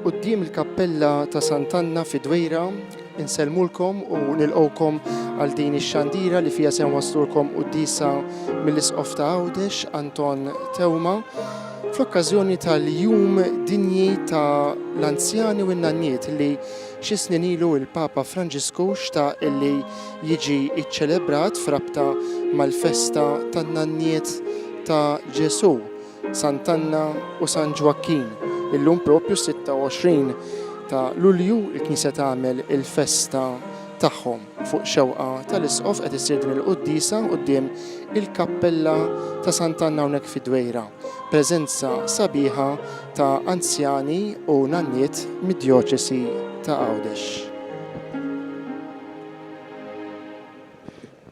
Quddiem il-kappella ta' Sant'Anna fi Dwejra insellmulkom u nilqgħukom għal din ix-xandira li fiha se nwasslulkom quddiesa mill-Isqof ta' Għawdex Anton Teuma fl-okkażjoni tal-Jum Dinji ta' l-Anzjani u n-Nanniet li xi snin ilu l-Papa Franġisku xtaq illi jiġi ċċelebrat f'rabta mal-festa tan-nanniet ta' Ġesù. Sant'Anna u San Ġwakkin. Illum propju 26 ta' Lulju il-Knisja tagħmel il-festa tagħhom. Fuq xewqa tal-Isqof qed issir din il-quddiesa quddiem il-kappella ta' Sant'Anna hawnhekk fid-Dwejra. Preżenza sabiħa ta' anzjani u nanniet mid-Djoċesi ta' Għawdex.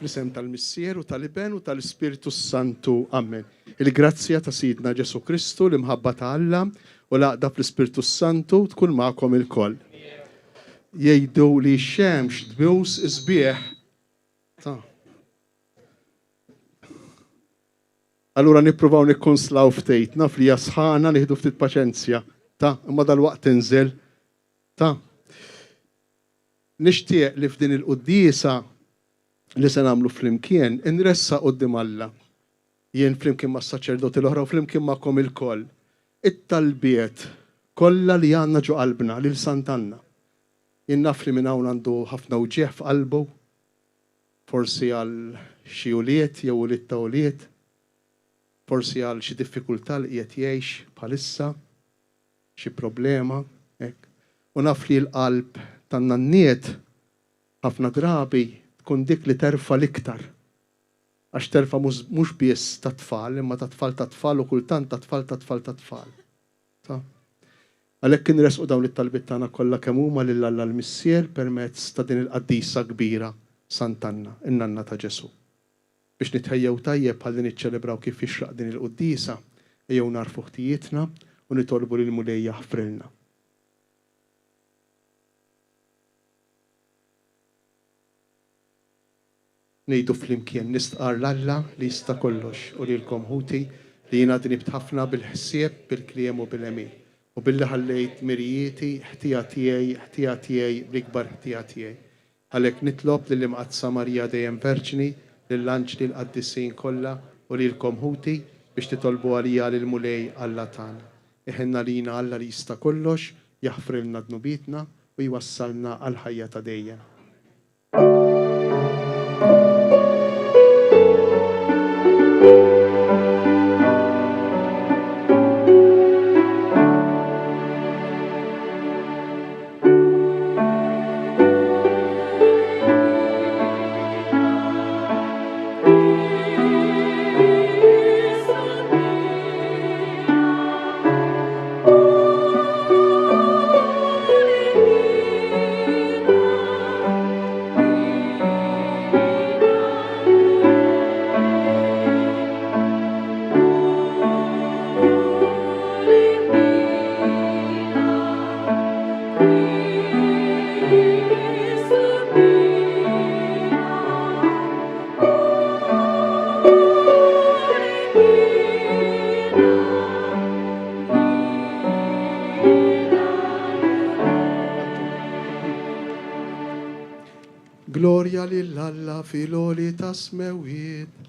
Fl-isem tal-Missier u tal-Iben u tal-Ispirtu s-Santu. Amen. Il-grazzja ta' Sidna Ġesù Kristu, l-imħabba ta' Alla, u l-għaqda fl-Ispirtu s-Santu tkun magħkom ilkoll. Jgħidu li x-xemx tbus is-sbieħ ta'. Allura nippruvaw nikkonslaw ftit, naf li hija sħana nieħdu ftit paċenzja, ta' imma dalwaqt tinżel, ta'. Nixtieq li f'din il-quddiesa li se nagħmlu flimkien inressaq quddiem Alla, jien flimkien mas-saċerdoti l-oħra u flimkien magħkom ilkoll, it-talbiet kollha li għandna ġo qalbna lil Sant'Anna. Jien naf li min hawn għandu ħafna wġigħ f'qalbu, forsi għal xi ulied jew ulied ta' ulied, forsi għal xi diffikultà li qiegħed jgħix bħalissa, xi problema, hekk. U naf li l-qalb tan-nanniet ħafna drabi tkun dik li terfa' l-iktar. Għax terfa' mhux biss tat-tfal, imma tat-tfal tat-tfal u kultant tat-tfal tat-tfal tat-tfal. Ta. Għalhekk inressqu dawn it-talbiet tagħna kollha kemm huma lil Alla l-Missier permezz ta' din il-qaddisa kbira Sant'Anna, in-nanna ta' Ġesù. Biex nitħejjew tajjeb ħalli niċċelebraw kif jixraq din il-quddiesa, ejjew nagħrfu ħtijietna u nitolbu lill-Mulej jaħfrilna. Ngħidu flimkien, Nistqarr 'l Alla li jista' kollox u lilkom ħuti li jiena dnibt ħafna bil-ħsieb, bil-kliem u bil-għemil, u billi ħallejt dmirijieti, ħtija tiegħi, ħtija tiegħi, bl-ikbar ħtija tiegħi. Għalhekk nitlob lill-Imqaddsa Marija dejjem Verġni, lill-anġli l-qaddisin kollha u lilkom ħuti biex titolbu għalija lill-Mulej Alla tagħna. Iħenn għalina Alla li jista' kollox, jaħfrilna dnubietna u jwassalna għall-ħajja ta' dejjem. Glorja lil Alla fil-għoli tas-smewwiet.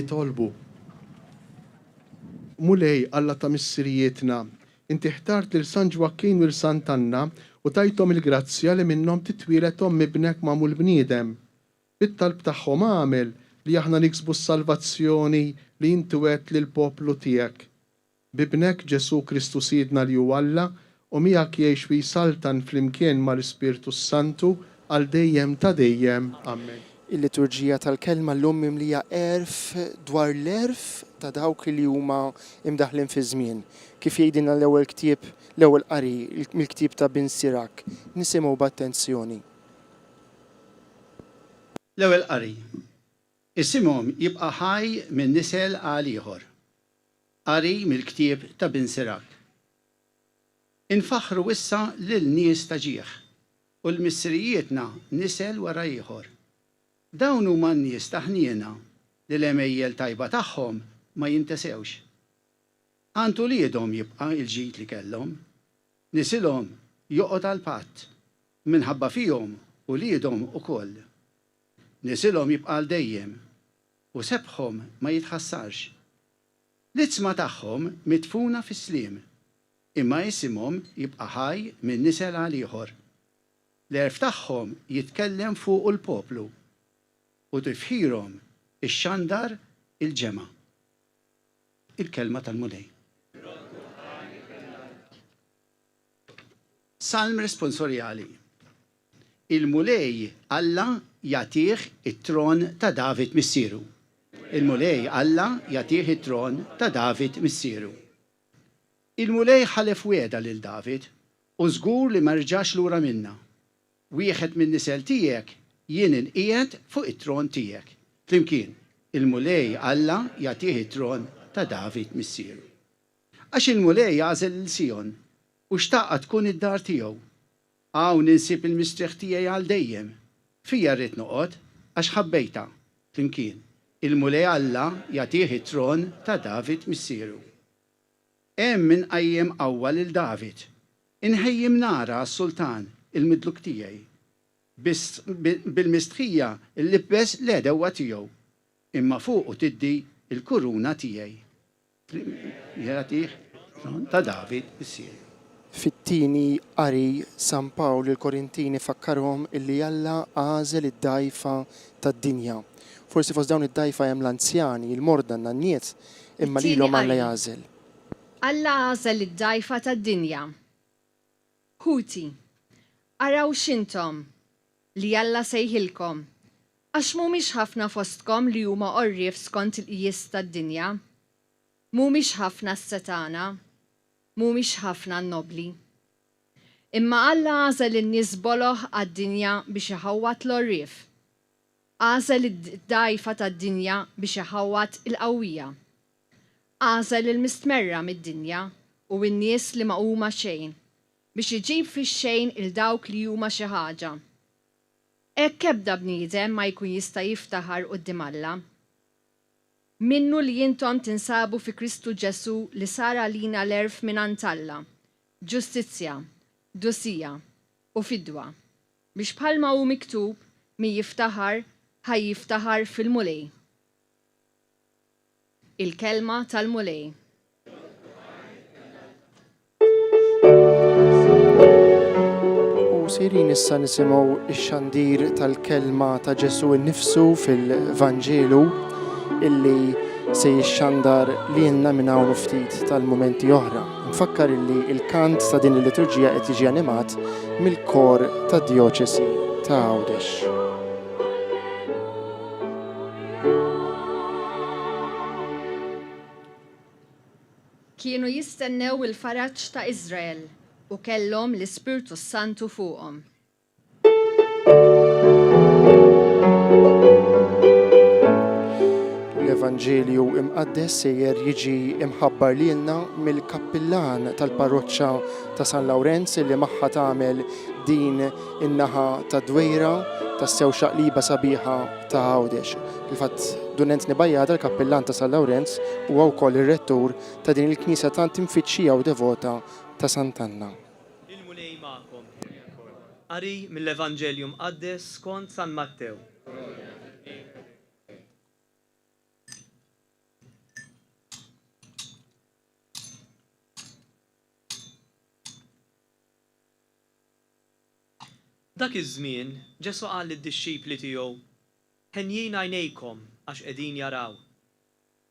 Nitolbu. Mulej, Alla ta' missirijietna, inti ħtart lil San Ġwakkin u 'l Sant'Anna u tajthom il-grazzja li minnhom titwieled omm Ibnek magħmul bniedem. Bit-talb tagħhom agħmel li aħna niksbu s-salvazzjoni li inti wegħedt lill-poplu tiegħek. B'Ibnek, Ġesù Kristu Sidna li hu Alla, u miegħek jgħix u jsaltan flimkien ma' l-Ispirtu s-Santu għal dejjem ta' dejjem. Ammen. Il-liturġija tal-Kelma llum mimlija għerf dwar l-għerf ta' dawk li huma imdaħħlin fiż-żmien. Kif jgħidilna l-ewwel ktieb, l-ewwel qari mill-ktieb ta' Bin Sirak. Nisimgħu b'attenzjoni. L-ewwel qari. Isimhom jibqa' ħaj minn nisel għal ieħor. Qari mill-ktieb ta' Bin Sirak. Infaħħru issa lil nies ta' ġieħ, u 'l missirijietna nisel wara ieħor. Dawn huma n-nies ta' ħniena li l-għemejjel tajba tagħhom ma jintesewx. Għand uliedhom jibqa' l-ġid li kellhom. Nisilhom joqgħod għall-patt, u minħabba fihom uliedhom ukoll. Nisilhom jibqa' għal dejjem, u sebħhom ma jitħassarx. L-iġsma tagħhom midfuna fis-sliem, imma isimhom jibqa' ħaj minn nisel għal ieħor. L-għerf tagħhom jitkellem fuqu l-poplu, u tifħirhom ixxandar il-ġemgħa. Il-Kelma tal-Mulej. Salm responsorjali. Il-Mulej Alla jagħtih it-tron ta' David missieru. Il-Mulej Alla jagħtih it-tron ta' David missieru. Il-Mulej ħalef wegħda lil David, u żgur li ma rġax lura minnha, Wieħed min-nisel tiegħek jien inqiegħed fuq it-tron tiegħek. Flimkien, il-Mulej Alla jagħtih it-tron ta' David missieru. Għax il-Mulej għażel lil Sijon, u xtaqha tkun id-dar tiegħu. Hawn insib il-mistrieħ tiegħi għal dejjem. Fija rrid noqgħod, għax ħabbejtha. Flimkien, il-Mulej Alla jagħtih it-tron ta' David missieru. Hemm inqajjem qawwa lil David, inħejji mnara għas-sultan, il-midluk tiegħi. Biss bil-mistħija llibbes l-għedewwa tiegħu, imma fuqu tiddi l-kuruna tiegħi. Jagħtih tron ta' David missieru. Fit-tieni qari, San Pawl lill-Korintini fakkarhom illi Alla għażel id-dgħajfa tad-dinja. Forsi fost dawn id-dgħajfa hemm l-anzjani, il-morda, n-nanniet, imma It-tieni lilhom Alla qari, jagħżel. Alla għażel id-dgħajfa tad-dinja. Ħuti, araw x'intom, li Alla sejħilkom, għax mhumiex ħafna fostkom li huma għorrief skont il-qjies tad-dinja, mhumiex ħafna s-setgħana, mhumiex ħafna n-nobbli. Imma Alla għażel in-nies boloh għad-dinja biex iħawwad l-għorrief. Għażel id-dgħajfa tad-dinja biex iħawwad il-qawwija. Għażel il-mistmerra mid-dinja u n-nies li ma huma xejn, biex iġib fix-xejn 'il dawk li huma xi ħaġa. Hekk ebda bniedem ma jkun jista' jiftaħar quddiem Alla. Minnu li intom tinsabu fi Kristu Ġesù li sar għalina l-għerf mingħand Alla, ġustizzja, qdusija, u fidwa, biex bħalma hu miktub, Min jiftaħar, ħa jiftaħar fil-Mulej. Il-Kelma tal-Mulej. U sejrin issa nisimgħu x-xandir tal-kelma ta' Ġesù nnifsu fil-Vanġelu illi se jixxandar lilna minn hawn u ftit tal-mumenti oħra. Nfakkar illi il-kant ta' din il-liturġija qed jiġi animat mill-kor tad-Djoċesi ta' Għawdex. Kienu jistennew il-faraġ ta' Iżrael u kellhom l-Ispirtu s-Santu fuqhom. L-Evanġelju Imqaddes sejjer jiġi imħabbar lilna mill-kappillan tal-parroċċa ta' San Lawrenz li magħha tagħmel din in-naħa tad-Dwejra tassew xaqliba sabiħa ta' Għawdex. Fil-fatt, Dun Anthony Bajada, l-kappillan ta' San Lawrenz, huwa wkoll ir-rettur ta' din il-knisja tant imfittxija u devota ta' Sant'Anna. Il-Mulej magħkom. Qari mill-Evanġelju Mqaddes skont San Mattew. Dak iż-żmien Ġesù qal lid-dixxipli tiegħu, Henjin għajnejkom għax qegħdin jaraw.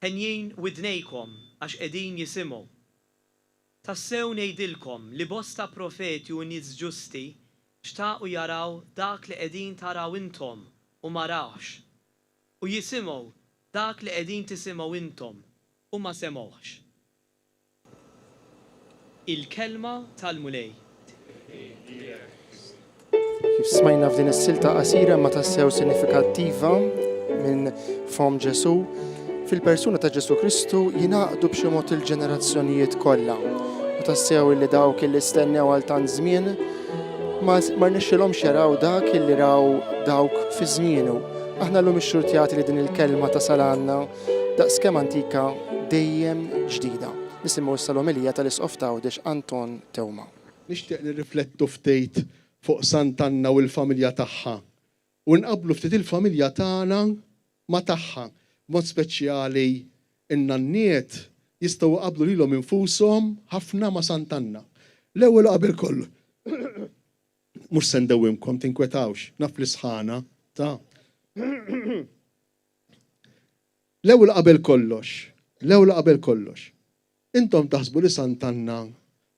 Henjin widnejkom għax qegħdin jisimgħu. Tassew ngħidilkom li bosta profeti u nies ġusti xtaqu jaraw dak li qegħdin taraw intom u ma rawhx, u jisimgħu dak li qegħdin tisimgħu intom u ma semgħuhx. Il-Kelma tal-Mulej. Kif smajna f'din is-silta qasira imma tassew sinifikattiva minn fomm Ġesù, fil-persuna ta' Ġesù Kristu jingħaqdu b'xi mod il-ġenerazzjonijiet kollha. U tassew illi dawk illi stennew għal tant żmien ma rnexxilhomx jaraw dak illi raw dawk fi żmienu. Aħna llum ixxurtjati li din il-kelma tasal għandna daqskemm antika dejjem ġdida. Nisimgħu issa l-omelija tal-Isqof t'Għawdex Anton Teuma. Nixtieq nirriflettu ftit fuq Sant'Anna u l-familja tagħha u nqabblu ftit il-familja tagħna ma' tagħha. B'mod speċjali n-nanniet jistgħu jqabblu lilhom infushom ħafna ma' Sant'Anna. L-ewwel u qabel kollox, mhux se ndewwimkom, tinkwetawx, naf li sħana, ta. L-ewwel u qabel kollox, l-ewwel u qabel kollox, intom taħsbu li Sant'Anna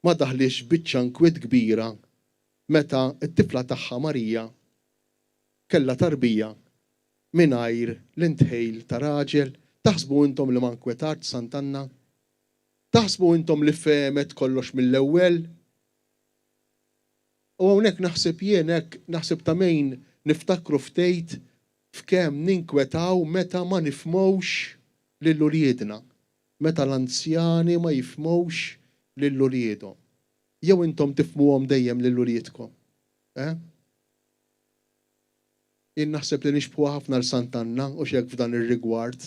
ma daħlitx biċċa nkwiet kbira meta t-tifla tagħha Marija kellha tarbija mingħajr l-indħil ta' raġel? Taħsbu intom li ma nkwetatx Sant'Anna? Taħsbu intom li fehmet kollox mill-ewwel? U hawnhekk naħseb jien hekk, naħseb ta' min niftakru ftejt f'kemm ninkwetaw meta ma nifhmux lil uliedna, meta l-anzjani ma jifhmux lil uliedhom. Jew intom tifhmuhom dejjem lil uliedkom? Eh? Jien naħseb li nixbħuha ħafna 'l Sant'Anna, hux hekk f'dan ir-rigward,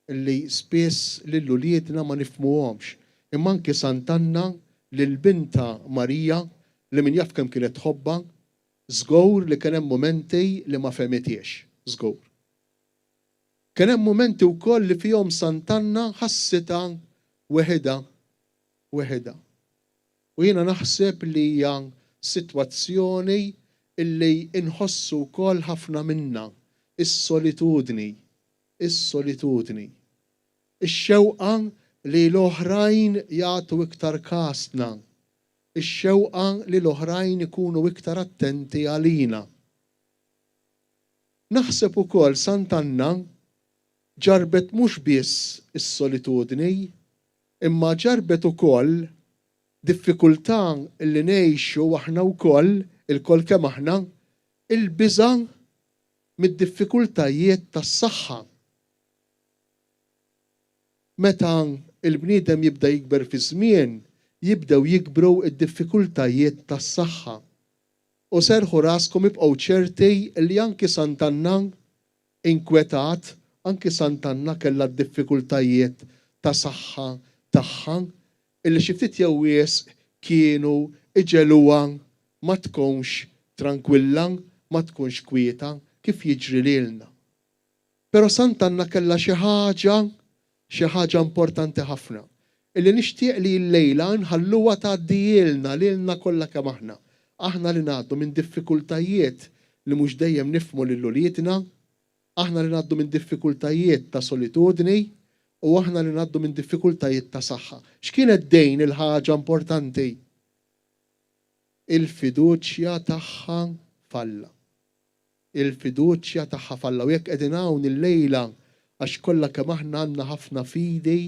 li spiss lil uliedna ma nifhmuhomx. Imma anki Sant'Anna lil bintha Marija, li min jaf kemm kienet tħobbha, Żgur li kien hemm mumenti li ma fehmithiex. Żgur. Kien hemm mumenti wkoll li fihom Sant'Anna ħassitha weħidha. Weħidha. U jiena naħseb li hija sitwazzjoni li nħossu wkoll ħafna minna, is-solitudni. Is-solitudni. Ix-xewqa li l-oħrajn jagħtu iktar kasna. Ix-xewqa li l-oħrajn ikunu iktar attenti għalina. Naħseb ukoll Sant'Anna ġarrbet mhux biss is-solitudni, imma ġarrbet ukoll diffikultà li ngħixu aħna wkoll, ilkoll kemm aħna, il-biża' mid-diffikultajiet tas-saħħa. Meta l-bniedem jibda jikber fiż-żmien, jibdew jikbru d-diffikultajiet tas-saħħa. U serrħu raskom ibqgħu ċerti li anki Sant'Anna inkwetat, anki Sant'Anna kellha d-diffikultajiet ta' saħħa tagħha illi xi ftit jew wisq kienu iġegħluha ma tkunx trankwilla, ma tkunx kwieta, kif jiġri lilna. Però Sant'Anna kellha xi ħaġa, xi ħaġa importanti ħafna, illi nixtieq li llejla nħalluha tgħaddihielna, lilna kollha kemm aħna. Aħna li ngħaddu minn diffikultajiet li mhux dejjem nifhmu lil uliedna, aħna li ngħaddu minn diffikultajiet ta' solitudni u aħna li ngħaddu minn diffikultajiet ta' saħħa. X'kienet din il-ħaġa importanti? Il-fiduċja tagħha f'Alla. il-fiduċja tagħha f'Alla. U jekk qegħdin hawn illejla għax kollha kemm aħna għandna ħafna fidi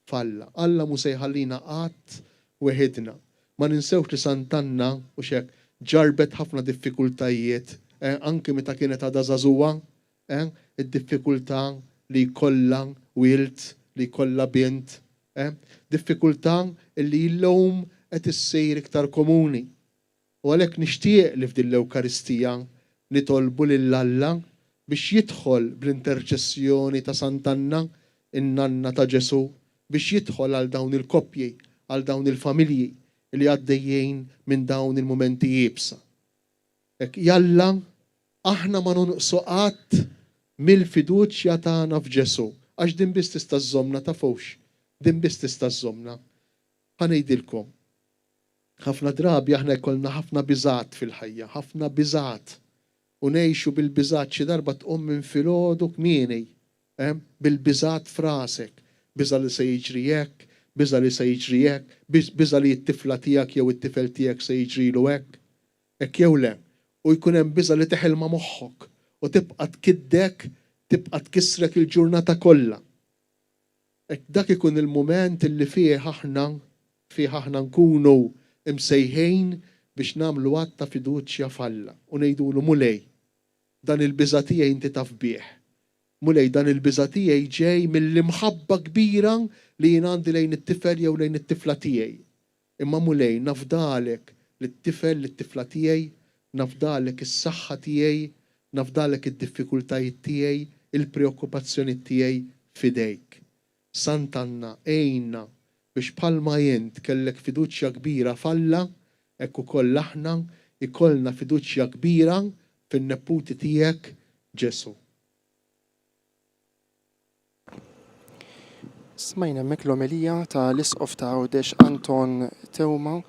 f'Alla. Alla mhu se jħallina qatt weħidna. Ma ninsewx li Sant'Anna, hux hekk, ġarrbet ħafna diffikultajiet, eh, anki meta kienet għadha żagħżugħa, eh, id-diffikultà li jkollha wild, li jkollha bint, eh, diffikultà li llum qed issir iktar komuni. U għalhekk nixtieq li f'din l-Ewkaristija nitolbu lil Alla biex jidħol bl-interċessjoni ta' Sant'Anna, in-nanna ta' Ġesù, biex jidħol għal dawn il-koppji, għal dawn il-familji li għaddejjin minn dawn il-mumenti iebsa. Hekk jalla aħna ma nonqsu qatt mill-fiduċja tagħna f'Ġesù, għax din biss tista' żżommna, tafux, din biss tista' żżommna. Ħa ngħidilkom. Ħafna drabi aħna jkollna ħafna biżgħat fil-ħajja, ħafna biżgħat. U ngħixu bil-biżgħat xi darba tqum minn filgħodu kmieni, eh, bil-biżgħat f'rasek. Biża' li se jiġri hekk, biża' li se jiġri hekk, biża' li t-tifla tiegħek jew it-tifel tiegħek se jiġrilu hekk. Hekk jew le? U jkun hemm biża' li teħel ma' moħħok u tibqa' tkiddek, tibqa' tkissrek il-ġurnata kollha. Hekk dak ikun il-mument li fih aħna, fih aħna nkunu msejħin biex nagħmlu att ta' fiduċja f'Alla u ngħidulu, Mulej, dan il-biża' tiegħi inti taf bih. Mulej, dan il-biża' tiegħi ġej mill-imħabba kbira li jien għandi lejn it-tifel jew lejn it-tifla tiegħi. Imma Mulej, nafdalek lit-tifel, lit-tifla tiegħi, nafdalek is-saħħa tiegħi, nafdalek id-diffikultajiet tiegħi, il-preokkupazzjoniet tiegħi f'idejk. Sant'Anna, għinna biex bħalma int kellek fiduċja kbira f'Alla, hekk ukoll aħna jkollna fiduċja kbira fin-nepputi tiegħek Ġesù. Smajna hemmhekk l-omelija ta' l-Isqof ta' Għawdex Anton Teuma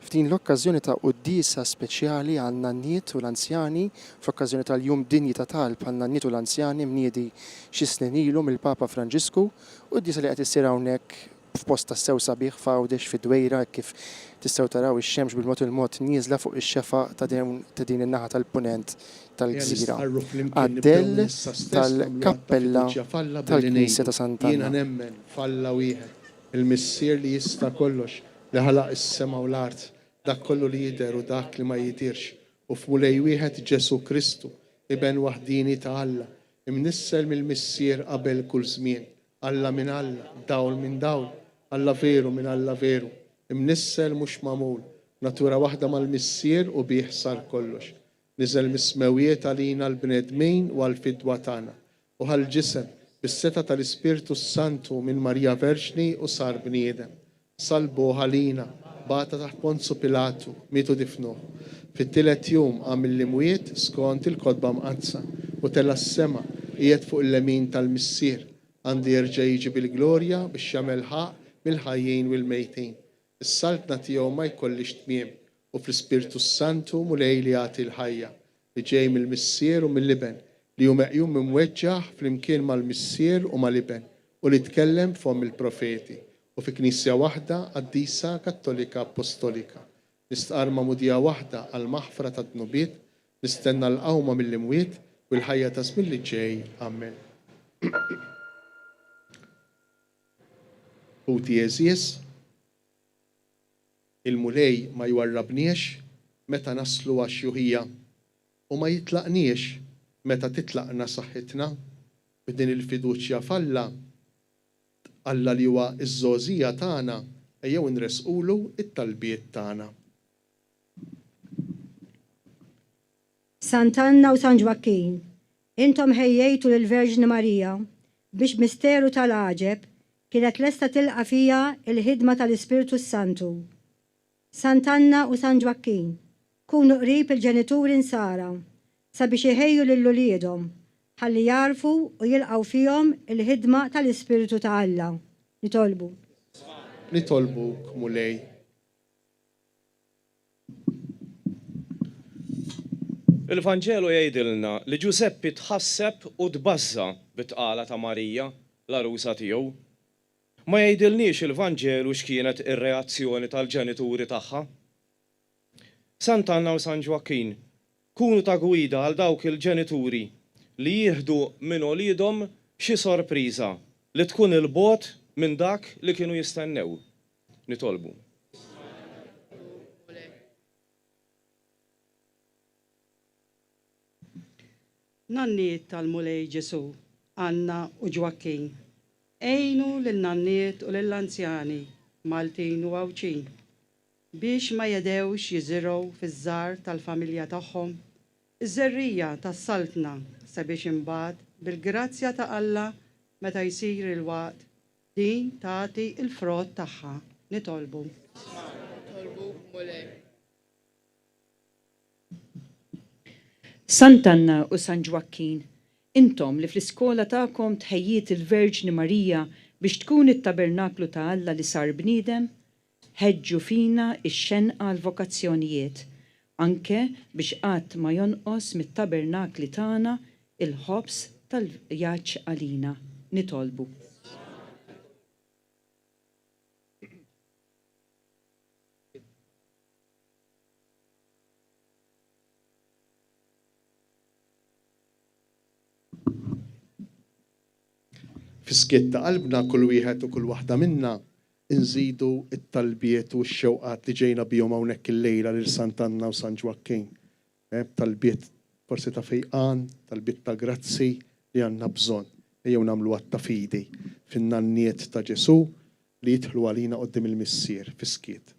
f'din l-okkażjoni ta' quddiesa speċjali għan-nanniet u l-anzjani fl-okkażjoni tal-Jum Dinji ta' Talb għan-Nanniet u l-Anzjani mniedi xi snin ilu mill-Papa Franġisku, quddiesa li qed issir hawnhekk f'post tassew sabiħ f'Għawdex fid-Dwejra hekk kif tistgħu taraw ix-xemx bil-mod il-mod nieżla fuq ix-xefaq ta' din in-naħa tal-Punent tal-gżira, għad-dell tal-kappella tal-knisja ta' Sant'Anna. Jiena nemmen f'Alla wieħed, il-Missier li jista' kollox, li ħalaq is-sema u l-art, dak kollu li jidher u dak li ma jidhirx, u f'Mulej wieħed Ġesù Kristu, Iben waħdieni ta' Alla, imnissel mill-Missier qabel kull żmien, Alla minn Alla, dawl minn dawl, Alla veru minn Alla veru, imnissel mhux magħmul, natura waħda mal-Missier u bih sar kollox. Niżel mis-smewwiet għalina l-bnedmin u għall-fidwa tagħna, u ħa l-ġisem, bis-setgħa tal-Ispirtu s-Santu minn Marija Verġni u sar bniedem. Sallbuh għalina, bata taħt Ponzu Pilatu, miet u difnuh. Fit-tielet jum qam mill-imwiet skont il-Kotba Mqaddsa, u tela' s-sema, qiegħed fuq il-lemin tal-Missier, għandu jerġa' jiġi bil-glorja biex jagħmel ħaqq mill-ħajjin u l-mejtin. Is-saltna tiegħu ma jkollhiex tmiem, u fl-Ispirtu s-Santu, Mulej li jagħti l-ħajja, li ġej mill-Missier u mill-Iben, li hu meqjum imweġġaħ flimkien mal-Missier u mal-Iben, u li tkellem b'fomm il-profeti, u fi Knisja waħda, qaddisa, kattolika, appostolika. Nistqarr magħmudija waħda għall-maħfra tad-dnubiet, nistenna l-qawma mill-imwiet u l-ħajja taż-żmien li ġej. Amen. Ħuti għeżież, Il-Mulej ma jwarrabniex meta naslu għax-xjuħija, u ma jitlaqniex meta titlaqna saħħitna. B'din il-fiduċja f'Alla, Alla li huwa ż-żgħożija tagħna, ejjew inressqulu t-talbiet tagħna. Sant'Anna u San Ġwakkin, intom ħejjejtu lill-Verġni Marija biex b'misteru tal-għaġeb kienet lesta tilqa' fiha l-ħidma tal-Ispirtu s-Santu. Sant'Anna u San Ġwakkin, kunu qrib il-ġenituri Nsara sabiex iħejju lil uliedhom ħalli jagħrfu u jilqgħu fihom il-ħidma tal-Ispirtu ta' Alla. Nitolbu. Nitolbuk, Mulej. Il-Vanġelu jgħidilna li Ġużeppi tħasseb u tbażża' bit-tqala ta' Marija, l-għarusa tiegħu. Ma jgħidilniex il-Vanġelu x'kienet ir-reazzjoni tal-ġenituri tagħha. Sant'Anna u San Ġwakkin, kunu ta' gwida għal dawk il-ġenituri li jieħdu minn uliedhom xi sorpriża li tkun 'il bogħod minn dak li kienu jistennew. Nitolbu. Nanniet tal-Mulej Ġesù, Anna u Ġwakkin, għinu lin-nanniet u lill-anzjani Maltin u Għawdxin biex ma jedhewx jiżirgħu fiż-żgħar tal-familja tagħhom iż-żerriegħa tas-Saltna sabiex imbagħad bil-grazzja ta' Alla meta jsir il-waqt Din tagħti l-frott tagħha. Nitolbu. Nitolbuk, Mulej. Sant'Anna u San Ġwakkin, intom li fl-iskola tagħkom tħejjiet il-Verġni Marija biex tkun it-tabernaklu ta' Alla li sar bniedem, ħeġġu fina x-xenqa għall-vokazzjonijiet, anke biex qatt ma jonqos mit-tabernakli tagħna l-ħobż tal-vjaġġ għalina. Nitolbu. Fis-skiet ta' qalbna kull wieħed u kull waħda minna nżidu t-talbiet u x-xewqat li ġejna bihom hawnhekk illejla lil Sant'Anna u San Ġwakkin. Talbiet forsi ta' fejqan, talbiet ta' grazzi li għandna bżonn. Ejjew nagħmlu att ta' fidi fin-nanniet ta' Ġesù li jidħlu għalina quddiem il-Missier fis-skiet.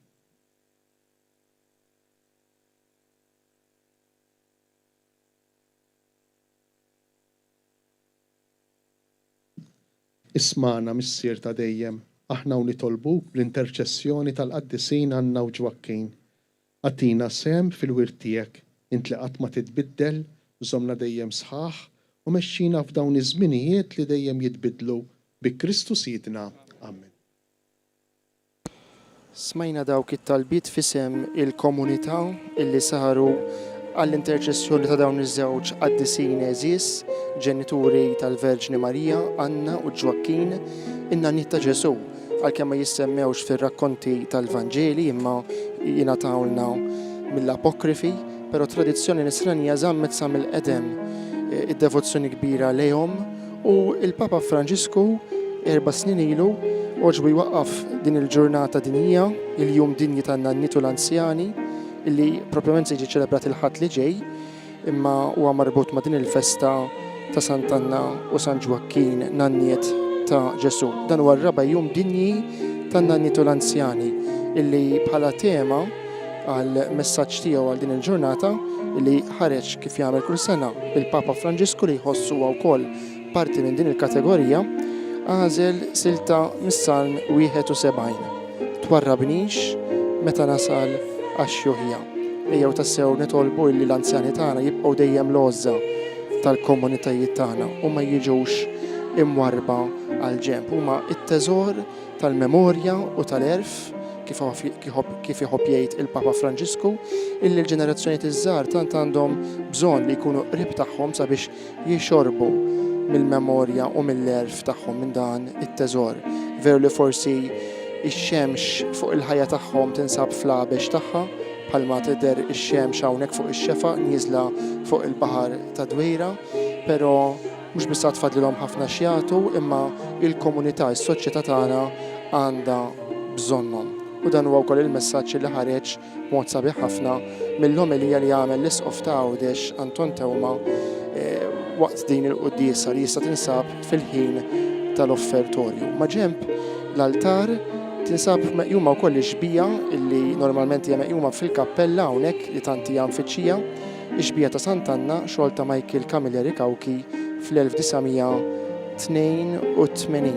Ismagħna, Missier ta' dejjem, aħna u nitolbuk bl-interċessjoni tal-qaddisin Anna u Ġwakkin. Agħtina sehem fil-wirt tiegħek, int li qatt ma titbiddel, żommna dejjem sħaħ u mexxina f'dawn iż-żminijiet li dejjem jitbiddlu, bi Kristu Sidna. Amen. Smajna dawk it-talbiet f'isem il-komunità illi saru għall-interċessjoni ta' dawn iż-żewġ qaddisin għeżież, ġenituri tal-Verġni Marija, Anna u Ġwakkin, in-nanniet ta' Ġesù, għalkemm ma jissemmewx fir-rakkonti tal-Vanġeli imma jingħatawlna mill-Apokrifi, però t-tradizzjoni Nisranija żammet sa mill-qedem id-devozzjoni kbira lejhom U l-Papa Franġisku erba' snin ilu għoġbu jwaqqaf din il-ġurnata dinjija, il-Jum Dinji tan-Nanniet u l-Anzjani, illi propjament se jiġi ċelebrat il-Ħadd li ġej, imma huwa marbut ma' din il-festa ta' Sant'Anna u San Ġwakkin, nanniet ta' Ġesù. Dan huwa r-raba' Jum Dinji tan-Nanniet u l-Anzjani, illi bħala tema għal messaġġ tiegħu għal din il-ġurnata li ħareġ kif jagħmel kull sena il-Papa Franġisku li jħoss huwa wkoll parti minn din il-kategorija, għażel silta mis-Salm 71, Twarrabnix meta nasal għax-xjuħija. Ejjew tassew nitolbu illi l-anzjani tagħna jibqgħu dejjem l-għożża tal-komunitajiet tagħna u ma jiġux imwarrba għall-ġenb. Huma t-teżor tal-memorja u tal-għerf, kif kif iħobb jgħid il-Papa Franġisku, illi l-ġenerazzjonijiet iż-żgħar tant għandhom bżonn li jkunu qrib tagħhom sabiex jixorbu mill-memorja u mill-għerf tagħhom minn dan it-teżor. Veru li forsi x-xemx fuq il-ħajja tagħhom tinsab fl-għabex tagħha, bħalma tidher ix-xemx hawnhekk fuq ix-xefaq nieżla fuq il-baħar ta' Dwejra, però Mhux biss għad fadlilhom ħafna x'jagħtu imma il-komunità, is-soċjetà tagħna għandha bżonnhom. U dan huwa wkoll il-messaġġ li ħareġ b'mod sabiħ ħafna mill-omelija li għamel l-Isqof ta' Għawdex Anton Teuma waqt din il-quddiesa li issa tinsab fil-ħin tal-offertorju. Maġenb l-altar tinsab meqjuma wkoll ix-xbieha li normalment hija meqjuma fil-kappella hawnhekk li tant hija mfittxija. Ix-Xbieha ta' Sant'Anna, xogħol ta' Michael Camilleri Cauchi fl-1982.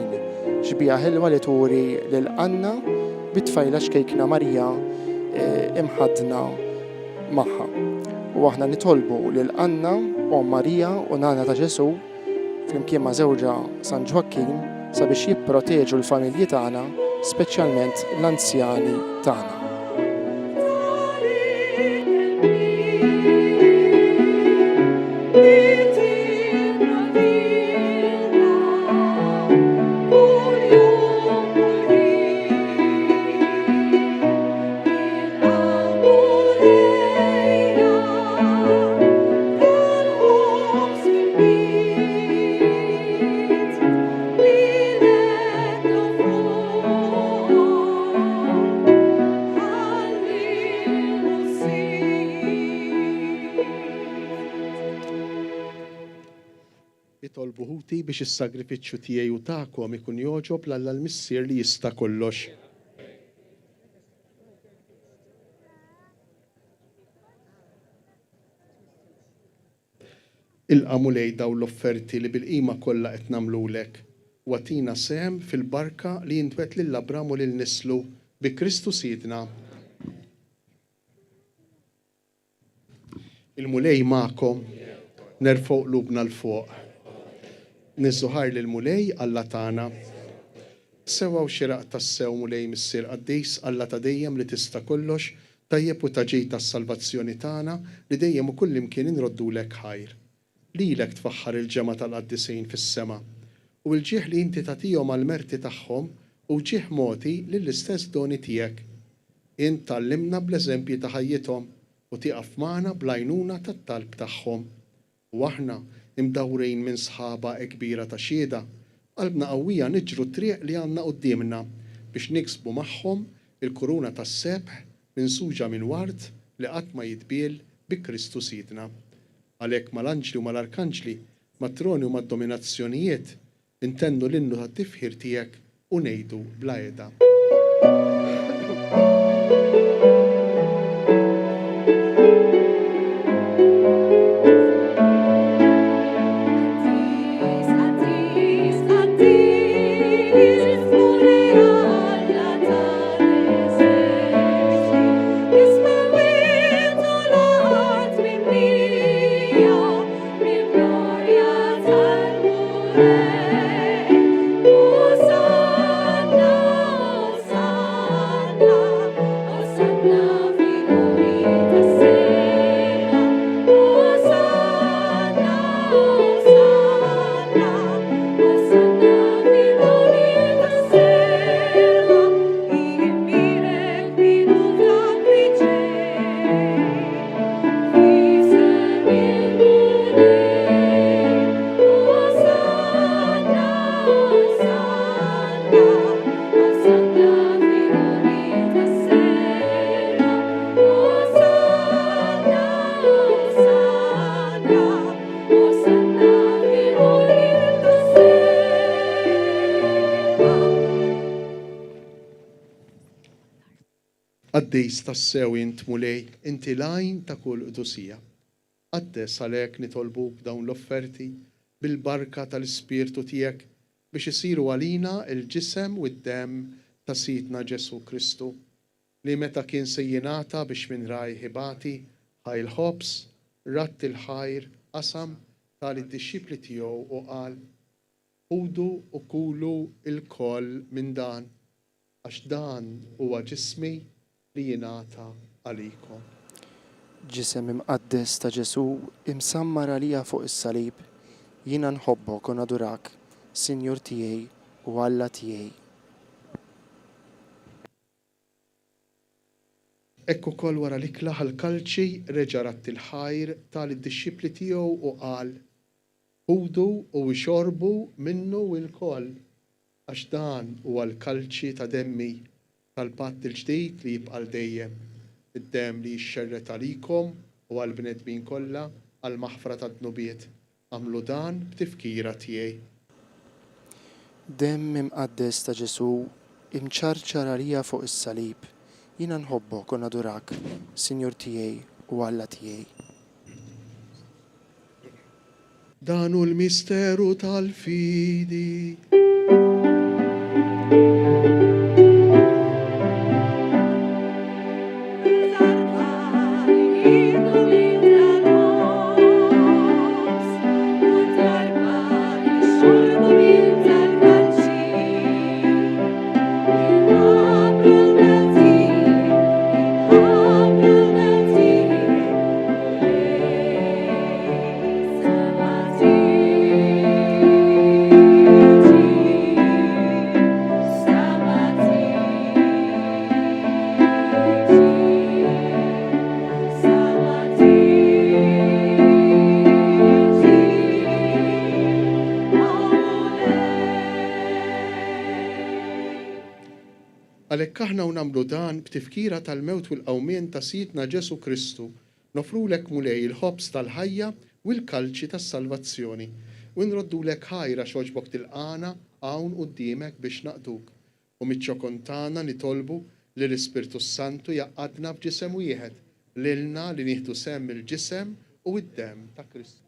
Xbieha ħelwa li turi lil Anna bit-tfajla ċkejkna Marija imħaddna magħha. U aħna nitolbu lil Anna, Omm Marija u Nana ta' Ġesù, flimkien ma' żewġha San Ġwakkin sabiex jipproteġu l-familji tagħna, speċjalment l-anzjani tagħna. Itolbu ħuti biex is-sagrifiċċju tiegħi u tagħkom ikun jogħġob 'l Alla l-Missier li jista' kollox. Ilqa' Mulej dawn l-offerti li bil-qima kollha qed nagħmlulek, u agħtina sehem fil-barka li int wegħedt lil Abram u lil nislu, bi Kristu Sidna. Il-Mulej magħkom. Nerfgħu qlubna 'l fuq. Niżżu ħajr lill-Mulej, Alla tagħna. Sewwa u xieraq tassew, Mulej Missier Qaddis, Alla ta' dejjem li tista' kollox, tajjeb u ta' ġid għas-salvazzjoni tagħna, li dejjem u kullimkien inroddulek ħajr. Lilek tfaħħar il-ġemgħa tal-qaddisin fis-sema. U l-ġieħ li inti tagħtihom għall-merti tagħhom hu ġieħ mogħti lill-istess doni tiegħek. Int tgħallimna bl-eżempji ta' ħajjithom u tieqaf magħna bl-għajnuna tat-talb tagħhom. U aħna, imdawrin minn sħaba hekk kbira ta' xhieda, b'qalbna qawwija niġru t-triq li għandna quddiemna biex niksbu magħhom il-kuruna tas-sebħ minsuġa minn ward li qatt ma jitbiel bi Kristu Sidna. Għalhekk mal-anġli u mal-arkanġli, mat-troni u mad-dominazzjonijiet, Intennu l-innu tat-tifħir tiegħek u ngħidu bla heda. Qaddis, qaddis, qaddis, Mulej Alla tal-eżerċti, is-smewwiet u l-art mimlija mill-glorja tal-Mulej. Osanna, Osanna, Osanna fil-għoli tas-sema. Osanna, Osanna, Osanna fil-għoli tas-sema. Imbierek min hu f'dak li ġej. F'isem il-Mulej. Osanna, Osanna, Osanna fil-għoli tas-sema. Osanna, Osanna, Osanna fil-għoli tas-sema. Qaddis tassew int, Mulej, inti l-għajn ta' kull qdusija. Qaddes għalhekk nitolbuk dawn l-offerti bil-barka tal-Ispirtu tiegħek biex isiru għalina l-ġisem u d-demm ta' Sidna Ġesù Kristu, li meta kien se jingħata biex minn rajh ibati, ħa l-ħobż, radd il-ħajr, qasam, ta lid-dixxipli tiegħu u qal, Ħudu u kulu lkoll minn dan, Għax dan huwa ġismi li jingħata għalikom. Ġisem imqaddes ta' Ġesù imsammar għalija fuq is-salib, jiena nħobbok u nadurak, Sinjur tiegħi u Alla tiegħi. Hekk ukoll wara l-ikla ħa l-kalċi, reġa' radd il-ħajr, ta lid-dixxipli tiegħu u qal, Ħudu u ixorbu minnu ilkoll, Għax dan huwa l-kalċi ta' demmi, tal-patt il-ġdid li jibqa' għal dejjem, id-demm li jixxerred għalikom u għall-bnedmin kollha għall-maħfra tad-dnubiet. Agħmlu dan b'tifkira tiegħi. Demm imqaddes ta' Ġesù, imċarċar għalija fuq is-salib, jiena nħobbok u nadurak, Sinjur tiegħi u Alla tiegħi. Dan hu l-misteru tal-fidi. Għalhekk aħna u nagħmlu dan b'tifkira tal-mewt u l-qawmien ta' Sidna Ġesù Kristu, Noffrulek, Mulej, il-ħobż tal-ħajja u l-kalċi tas-salvazzjoni, u nroddulek ħajr għax għoġbok tilqagħna hawn quddiemek biex naqduk. U miċ-ċokon tagħna nitolbu li l-Ispirtu s-Santu jgħaqqadna f'ġisem wieħed, lilna li nieħdu sehem mill-ġisem u d-demm ta' Kristu.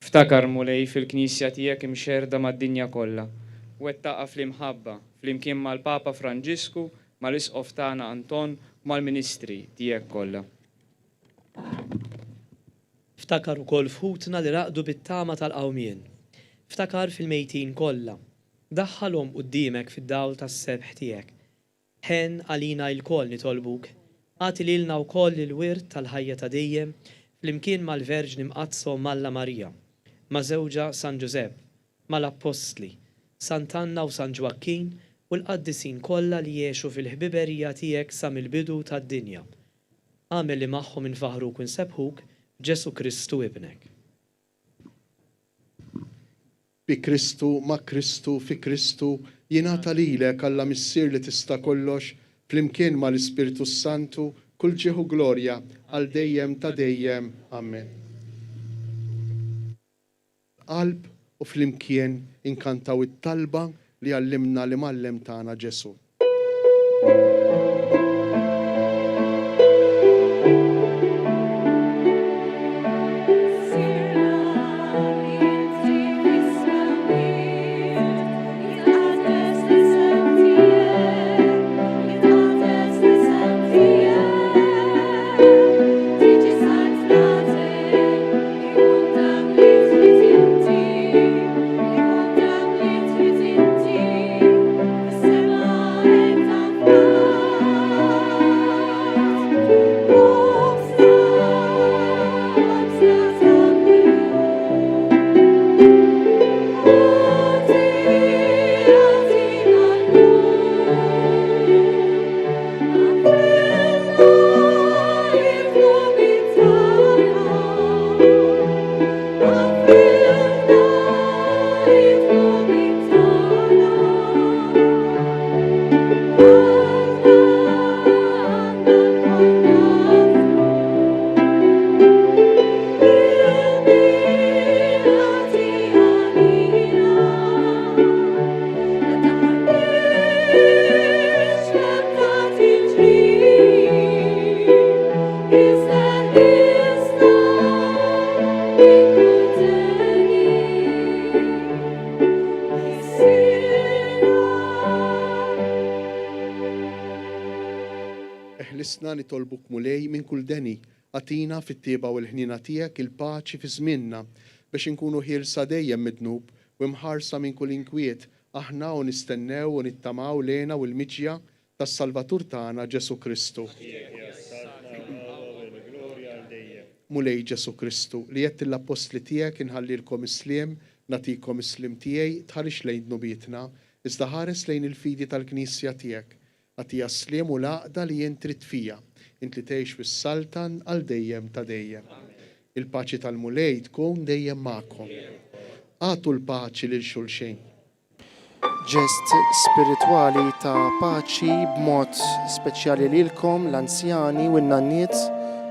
Ftakar, Mulej, fil-Knisja tiegħek imxerrda mad-dinja kollha. Wettaqha fl-imħabba, flimkien mal-Papa Franġisku, mal-Isqof tagħna Anton u mal-ministri tiegħek kollha. Ftakar ukoll f'ħutna li raqdu bit-tama tal-qawmien. Ftakar fil-mejtin kollha. Daħħalhom quddiemek fid-dawl tas-sebħ tiegħek. Ħenn għalina ilkoll nitolbuk. Agħti lilna wkoll il-wirt tal-ħajja ta' dejjem flimkien mal-Verġni Mqaddsa Omm Alla Marija, ma' żewġha San Ġużepp, mal-Appostli, Sant'Anna u San Ġwakkin u l-qaddisin kollha li għexu fil-ħbiberija tiegħek sa mill-bidu tad-dinja. Agħmel li magħhom infaħħruk u nsebbħuk f'Ġesù Kristu Ibnek. Bi Kristu, ma' Kristu, fi Kristu, jingħata lilek, Alla Missier li tista' kollox, flimkien ma' l-Ispirtu s-Santu, kull ġieħ u glorja, għal dejjem ta' dejjem. Amen. Qalb u flimkien inkantaw it-talba li għallimna l-Imgħallem tagħna Ġesù. Eħlisna nitolbuk Mulej minn kull deni, agħtina fit-tjieba u l-ħniena tiegħek il-paċi fi żmienna, biex inkunu ħielsa dejjem mid-dnub u imħarsa minn kull inkwiet, aħna u nistennew u nittamaw l-hena u l-miġja tas-Salvatur tagħna Ġesù Kristu. Mulej Ġesù Kristu, li għedt lill-appostli tiegħek inħallilkom is-sliem, nagħtikom is-sliem tiegħi, tħarisx lejn dnubietna, iżda ħares lejn il-fidi tal-Knisja tiegħek. Agħtiha s-sliem u l-għaqda li int trid fiha, int li tgħix u ssaltan għal dejjem ta' dejjem. Il-paċi tal-Mulej tkun dejjem magħkom. Agħtu l-paċi lil xulxin. Ġest spiritwali ta' paċi b'mod speċjali lilkom l-anzjani u n-nanniet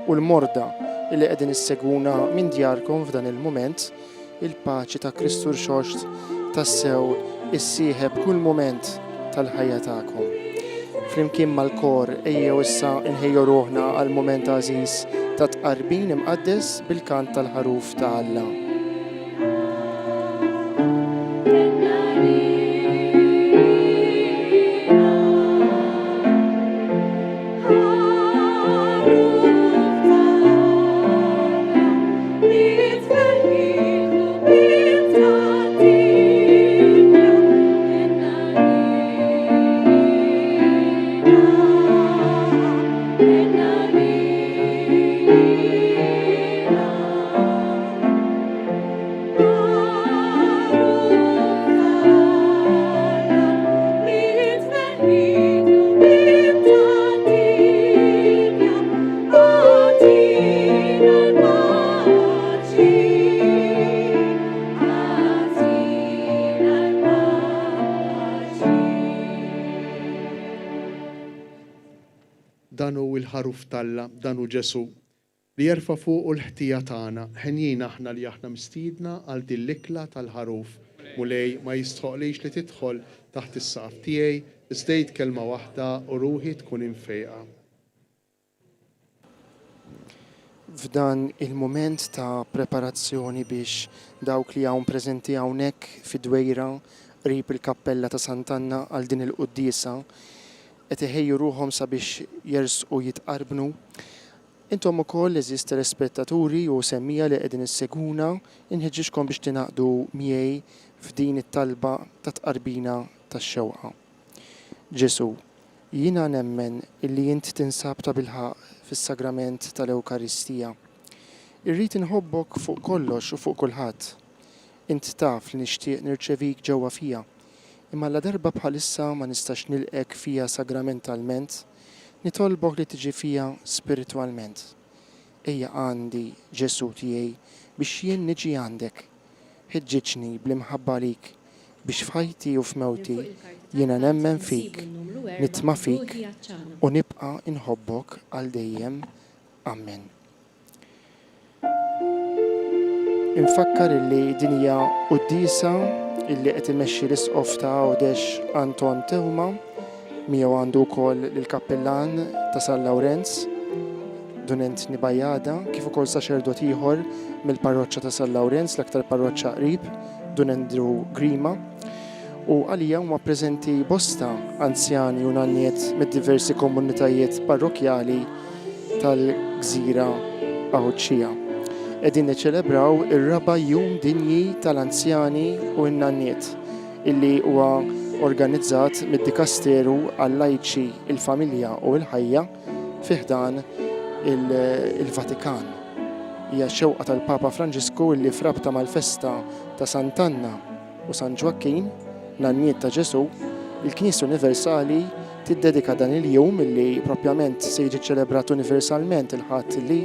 u l-morda illi qegħdin issegwuna minn djarkom f'dan il-mument. Il-paċi ta' Kristu Rxoxt tassew issieħeb kull mument tal-ħajja tagħkom. Flimkien mal-kor ejjew issa nħejju ruħna għal mument għażiż ta' tqarbin imqaddes bil-kant tal-ħaruf ta' Alla. Dan hu l-Ħaruf t'Alla, dan hu Ġesù, li jerfa' fuqu l-ħtija tagħna. Henjin aħna li aħna mistiedna għal din l-ikla tal-Ħaruf. Mulej, ma jistħoqqlix li tidħol taħt is-saqaf tiegħi, iżda għid kelma waħda u ruħi tkun imfejqa. F'dan il-mument ta' preparazzjoni biex dawk li hawn preżenti hawnhekk fid-Dwejra qrib il-Kappella ta' Sant'Anna għal din il-quddiesa qed iħejju ruħhom sabiex jersqu jitqarbnu. Intom ukoll, għeżież telespettaturi u semmiegħa li qegħdin issegwuna, inħeġġiġkom biex tingħaqdu miegħi f'din it-talba ta' tqarbina tax-xewqa. Ġesù, jiena nemmen illi int tinsab tabilħaqq fis-Sagrament tal-Ewkaristija. Irrid inħobbok fuq kollox u fuq kulħadd. Int taf li nixtieq nirċevik ġewwa fija, imma ladarba bħalissa ma nistax nilqgħek fija sagramentalment, nitolbok li tiġi fija spiritwalment. Ejja għandi, Ġesù tiegħi, biex jien niġi għandek. Ħeġġiġni bl-imħabba għalik, biex f'ħajti u Minn f'mewti fuq il-karti jiena tal-kant nemmen fik, insibu n-numru erbgħa nitma' fik Ruħi Għatxana. u nibqa' nħobbok għal dejjem. Ammen. Infakkar illi din hija quddiesa illi qed imexxi l-Isqof ta' Għawdex Anton Teuma, miegħu għandu wkoll lill-Kappillan ta' San Lawrenz, Dun Anthony Bajada, kif ukoll saċerdot ieħor mill-parroċċa ta' San Lawrenz, l-aktar parroċċa qrib, Dun Andrew Grima. U għalija huma preżenti bosta anzjani u nanniet mid-diversi komunitajiet parrokkjali tal-gżira Għawdxija. Qegħdin niċċelebraw ir-raba' Jum Dinji tal-Anzjani u n-Nanniet illi huwa organizzat mid-Dikasteru għal-Lajċi, il-Familja u l-Ħajja fi ħdan il-Vatikan. Hija x-xewqa tal-Papa Franġisku illi f'rabta mal-festa ta' Sant'Anna u San Ġwakkin, nanniet ta' Ġesù, il-Knisja Universali tiddedika dan il-jum li propjament se jiġi ċċelebrat universalment il-Ħadd li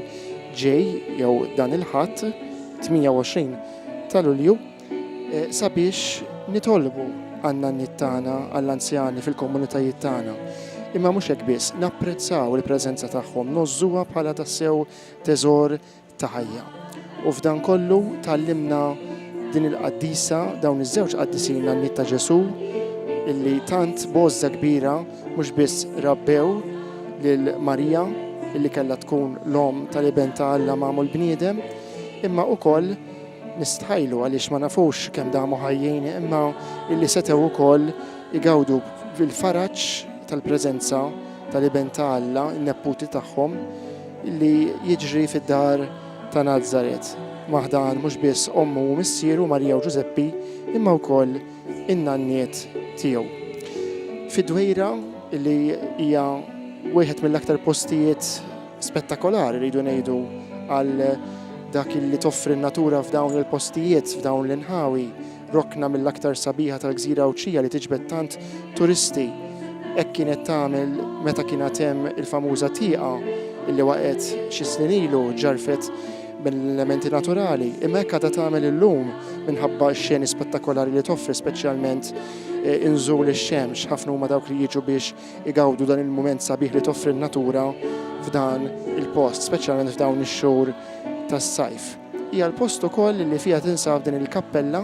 ġej jew dan il-Ħadd 28 ta' Lulju eh, sabiex nitolbu għan-nanniet tagħna, għall-anzjani fil-komunitajiet tagħna. Imma mhux hekk biss, napprezzaw il-preżenza tagħhom, ngħożżuha bħala tassew teżor ta' ħajja. U f'dan kollu tgħallimna din il-qaddisa, dawn iż-żewġ qaddisin nanniet ta' Ġesù, illi tant b'għożża kbira mhux biss rabbew lil Marija, illi kellha tkun l-omm tal-Iben ta' Alla magħmul bniedem, imma ukoll nistħajlu għaliex ma nafux kemm damu ħajjin imma illi setgħu wkoll igawdu bil-faraġ tal-preżenza tal-Iben ta' Alla, in-nepputi tagħhom, li jiġri fid-dar ta' Nazaret, ma' ħdan mhux biss ommu u missieru Marija u Ġużeppi, imma wkoll in-nanniet tiegħu. Fid-Dwejra, li hija wieħed mill-aktar postijiet spettakolari rridu ngħidu għal dak li toffri n-natura f'dawn il-postijiet, f'dawn l-inħawi, Rokna mill-aktar sabiħa tal-gżira Għawdxija li tiġbed tant turisti. Hekk kienet tagħmel meta kien għad hemm il-famuża tieqa illi waqgħet xi snin ilu ġġarrfet mill-elementi naturali, imma hekk għadha tagħmel illum minħabba x-xeni spettakolari li toffri speċjalment inżul ix-xemx. Ħafna huma dawk li jiġu biex igawdu dan il-mument sabiħ li toffri n-natura f'dan il-post, speċjalment f'dawn ix-xhur tas-sajf. Hija l-post ukoll li fiha tinsab din il-kappella,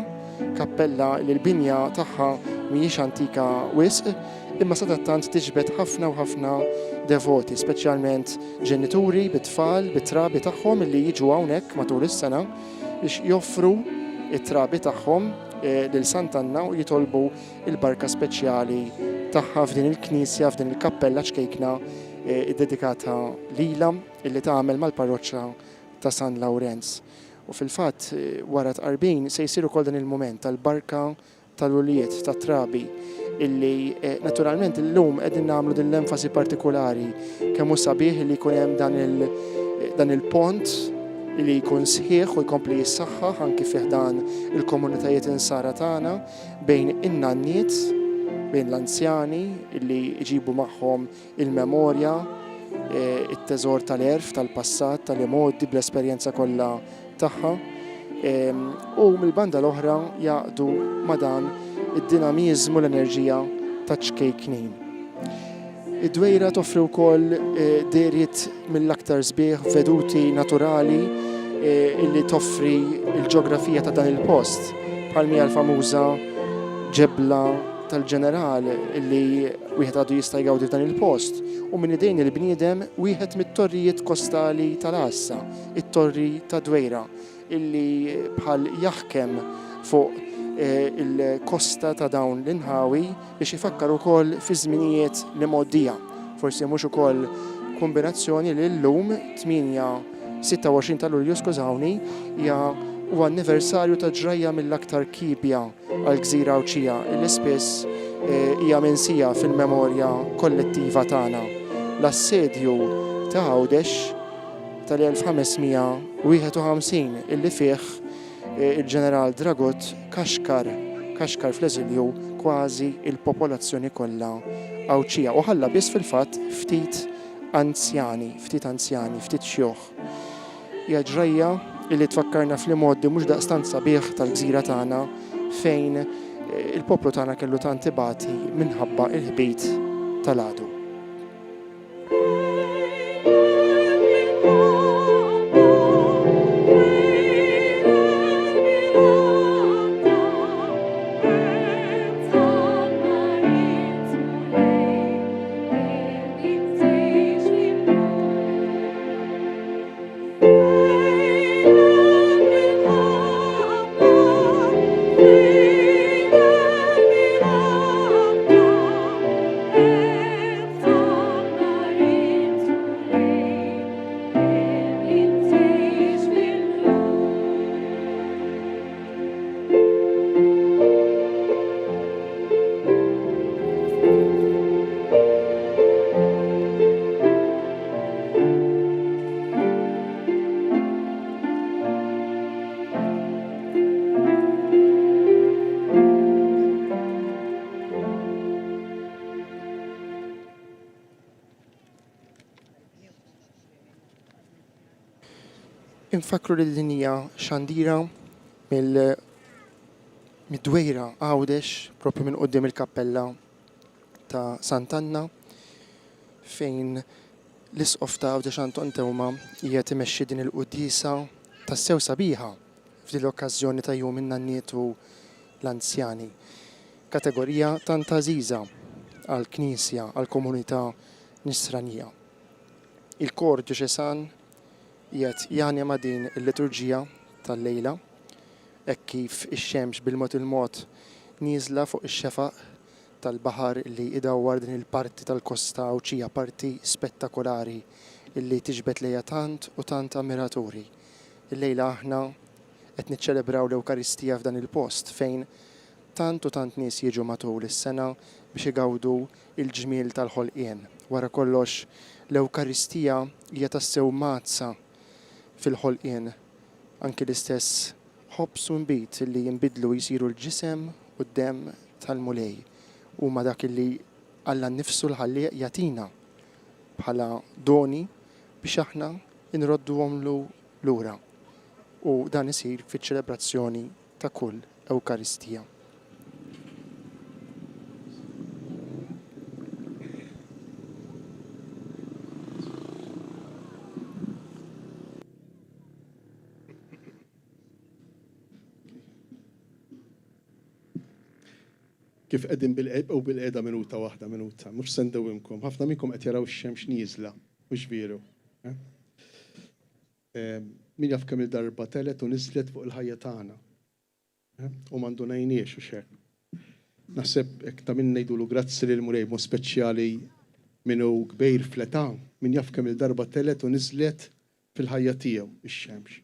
kappella li l-binja tagħha mhijiex antika wisq, imma sadattant tiġbed ħafna u ħafna devoti, speċjalment ġenituri bit-tfal, bit-trabi tagħhom li jiġu hawnhekk matul is-sena biex joffru t-trabi tagħhom lil Sant'Anna u jitolbu l-barka speċjali tagħha f'din il-knisja, f'din il-kappella ċkejkna ddedikata lilha illi tagħmel mal-parroċċa ta' San Lawrenz. U fil-fatt, wara t-tqarbin se jsir ukoll dan il-mument tal-barka tal-ulied, tat-trabi, illi naturalment illum qegħdin nagħmlu din l-enfasi partikulari kemm hu sabiħ li jkun hemm dan il dan il-pont li jkun sħiħ u jkompli jissaħħaħ anki fih dan il-komunitajiet insara tagħna bejn in-nanniet, bejn l-anzjani illi jġibu magħhom il-memorja, it-teżor tal-għerf tal-passat, tal-imgħoddi bl-esperjenza kollha tagħha, u mill-banda l-oħra jgħaqqdu ma' dan id-dinamiżmu l-enerġija taċ-ċkejknin. Id-Dwejra toffri wkoll dehriet mill-aktar sbieħ, veduti naturali illi toffri l-ġeografija ta' dan il-post, bħal mija l-famuża ġebla tal-ġeneral illi Wieħed għadu jista' jgawdi f'dan il-post u minn idejn il-bniedem wieħed mit-torrijiet kostali tal-għassa, it-Torri tad-Dwejra, illi bħal jaħkem fuq il-kosta ta' dawn l-inħawi biex ifakkar ukoll fi żminijiet l-imgħoddija. Forsi mhux ukoll B'kumbinazzjoni li llum, 8, 26 ta' Lulju, skużawni, hija huwa anniversarju ta' ġrajja mill-aktar kiebja għall-gżira Għawdxija li spiss hija minsija fil-memorja kollettiva tagħna, l-assedju ta' Għawdex tal-1551 illi fih il-Ġeneral Dragut kaxkar kaxkar fl-eżilju kważi l-popolazzjoni kollha Għawdxija u ħalla biss fil-fatt ftit anzjani, ftit anzjani, ftit xjuħ. Hija ġrajja li tfakkarna fl-imgħoddi mhux daqstant sabiħ tal-gżira tagħna fejn il-poplu tagħna kellu tant ibati minħabba l-ħbit tal-għadu. Infakkru li din hija xandira mill mid-Dwejra Għawdex, propju minn quddiem il-kappella ta' Sant'Anna fejn l-Isqof ta' Għawdex Anton Teuma qiegħed imexxi din il-quddiesa tassew sabiħa f'din l-okkażjoni ta' Jum in-Nanniet u l-Anzjani. Kategorija tant għażiża għall-Knisja, għall-komunità Nisranija. Il-Kor Djoċesan qiegħed janima din il-liturġija tal-lejla hekk kif ix-xemx bil-mod il-mod nieżla fuq ix-xefaq tal-baħar li idawwar din il-parti tal-kosta Għawdxija, parti spettakolari li tiġbed lejha tant u tant ammiraturi. Illejla aħna qed niċċelebraw l-Ewkaristija f'dan il-post fejn tant u tant nies jiġu matul is-sena biex igawdu l-ġmiel tal-ħolqien. Wara kollox, l-Ewkaristija hija tassew mgħaddsa fil-ħolqien. Anki l-istess ħobż u nbid li jinbidlu jsiru l-ġisem u d-demm tal-Mulej huma dak li Alla nnifsu l-Ħallieq jagħtina bħala doni biex aħna nrodduhomlu lura u dan isir fiċ-ċelebrazzjoni ta' kull Ewkaristija. Kif qegħdin bil-qegħda bil-qegħda minuta waħda minuta, mhux se ndewwimkom. Ħafna minnkom qed jaraw ix-xemx nieżla, mhux veru. Eh? Eh, min jaf kemm il-darba telet u niżlet fuq il-ħajja tagħna. Eh? U ma ndunajniex u xek. Naħseb hekk ta' min ngħidulu grazzi lil Mulej mod speċjali min hu kbir fl-età, min jaf kemm il-darba telet u niżlet fil-ħajja tiegħu ix-xemx.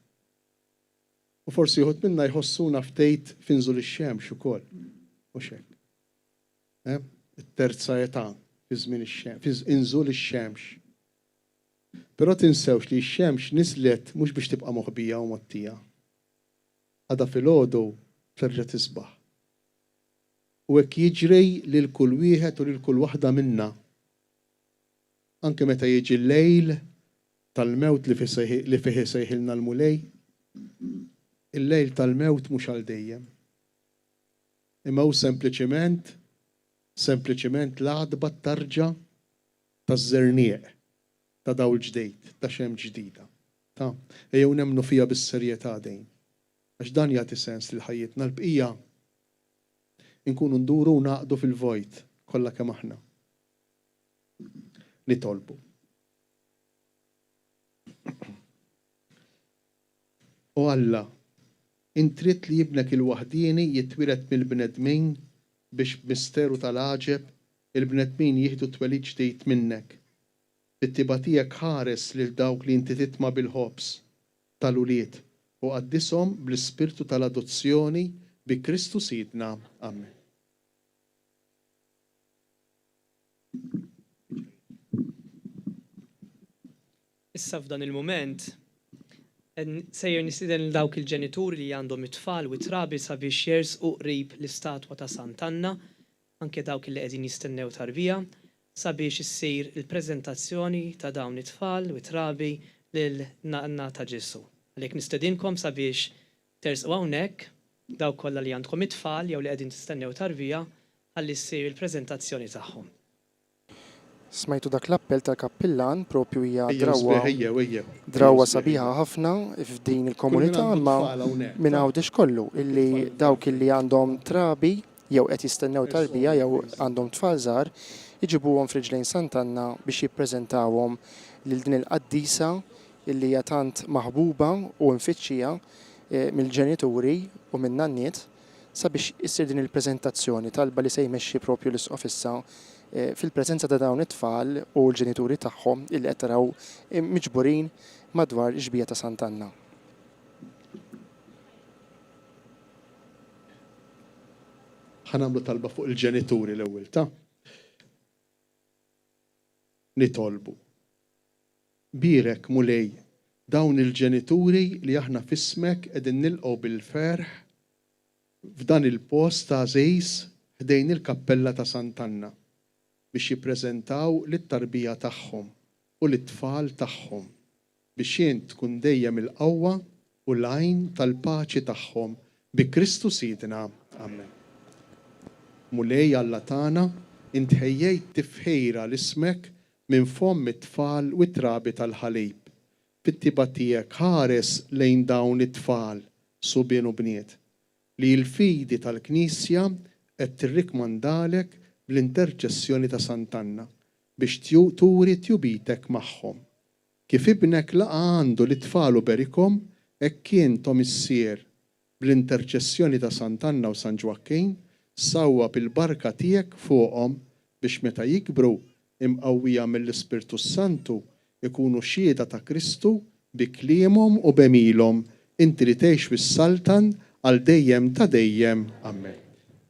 U forsi uħud minna jħossuna ftejt f'inżul ix-xemx ukoll, mhux hekk? Eh? It-terza età fi żmien ix-xemx, fi inżul ix-xemx. Però tinsewx li x-xemx niżlet mhux biex tibqa' moħbija u mgħottija. Għada filgħodu terġa' tisbaħ. U hekk jiġri lil kull wieħed u lil kull waħda minna. Anke meta jiġi l-lejl tal-mewt li fih isejħilna l-Mulej, il-lejl tal-mewt mhux għal dejjem. Imma hu sempliċiment, sempliċiment l-għatba t-tarġa taż-żerniq ta' dawl ġdid, ta' xemx ġdida. Ta', ejjew nemmnu fiha bis-serjetà din. Għax dan jagħti sens lil ħajjitna. L-bqija nkunu nduru u nagħqdu fil-vojt kollha kemm aħna. Nitolbu. O Alla, int ridt li Ibnek il-waħdieni jitwieled mill-bnedmin biex b'misteru tal-għaġeb il-bnedmin jieħdu twelid ġdid minnek. Fit-tjieba tiegħek ħares lil dawk li inti titma' bil-ħobż tal-ulied u qaddishom bl-ispirtu tal-adozzjoni bi Kristu Sidna. Amen. Issa f'dan il-mument sejjer nistieden lil dawk il-ġenituri li għandhom it-tfal u t-trabi sabiex jersqu qrib l-istatwa ta' Sant'Anna, anke dawk li qegħdin jistennew tarbija, sabiex issir il-preżentazzjoni ta' dawn it-tfal u t-trabi lil Nanna ta' Ġesù. Għalhekk nistedinkom sabiex tersqu hawnhekk, dawk kollha li għandkom it-tfal jew li qegħdin tistennew tarbija, ħalli ssir il-preżentazzjoni tagħhom. Smajtu dak l-appell tal-kappillan, propju hija drawwa drawwa sabiħa ħafna f'din il-komunità imma minn Għawdex kollu illi dawk illi għandhom trabi jew qed jistennew tarbija jew għandhom tfal żgħar iġibuhom f'riġlejn Sant'Anna biex jippreżentawhom lil din il-qaddisa illi hija tant maħbuba u mfittxija mill-ġenituri u min-nanniet. sabiex issir din il-preżentazzjoni, talba li se jmexxi propju l-Isqof issa fil-preżenza ta' dawn it-tfal u l-ġenituri tagħhom illi qed taraw miġburin madwar ix-xbieha ta' Sant'Anna. Ħa nagħmlu talba fuq il-ġenituri l-ewwel ta'. Nitolbu. Bierek, Mulej, dawn il-ġenituri li aħna f'ismek qegħdin nilqgħu bil-ferħ f'dan il-post għażiż ħdejn il-kappella ta' Sant'Anna biex jippreżentaw lit-tarbija tagħhom u lit-tfal tagħhom biex int tkun dejjem il-qawwa u l-għajn tal-paċi tagħhom bi Kristu Sidna. Amen. Mulej Alla tagħna, int ħejjejt tifħir għal ismek minn fomm it-tfal u t-trabi tal-ħalib. Fit-tjieba tiegħek ħares lejn dawn it-tfal, subien u bniet, li l-fidi tal-Knisja qed tirrikmandalek bl-interċessjoni ta' Sant'Anna, biex turi tjubitek magħhom. Kif Ibnek laqa' għandu lit-tfal u berikhom, hekk int, o Missier, bl-interċessjoni ta' Sant'Anna u San Ġwakkin, sawwab il-barka tiegħek fuqhom biex meta jikbru, imqawwija mill-Ispirtu s-Santu, ikunu xhieda ta' Kristu bi kliemhom u b'għemilhom, inti li tgħix u ssaltan għal dejjem ta' dejjem. Ammen.